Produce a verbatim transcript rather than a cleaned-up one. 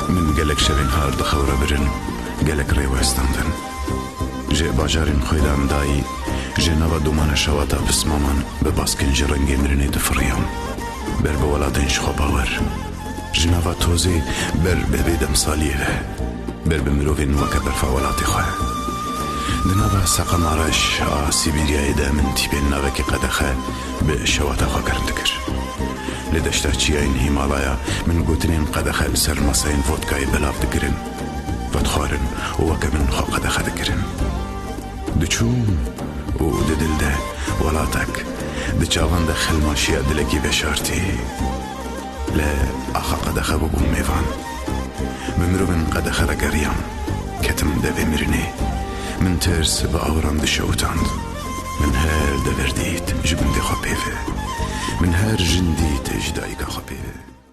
Min gelek şevên har di xew re birin, gelek rê westandin. Ji bajarên xwêdan dayî, ji nava domana şewata pismaman bi baskên ji rengê mirinê difiriyam. Ber bi welatên ji xwe bawer. Ji nava tozê ber bi bê demsaliyê ve. Ber bi mirovên weke berfa welatê xwe. Di nava seqema reş a Sîbîryayê de min tîpên navekî qedexe bi şewata xwe germ dikir. Li deşta çiyayên Hîmalaya min gotinên qedexe li ser maseyên vodkayê belav dikirin, vedixwarin û weke min xwe qedexe dikirin. Diçûm û di dil de welatek, di çavan de xelmaşiya dilekî veşartî. Li axa qedexe bûbûm mêvan. Bi mirovên qedexe re geriyam. Ketim devê mirinê. Min tirs bi awiran dişewitand. Min her dever dît ji gundê xwe pê ve. Min her jin dît ji dayika xwe pê ve.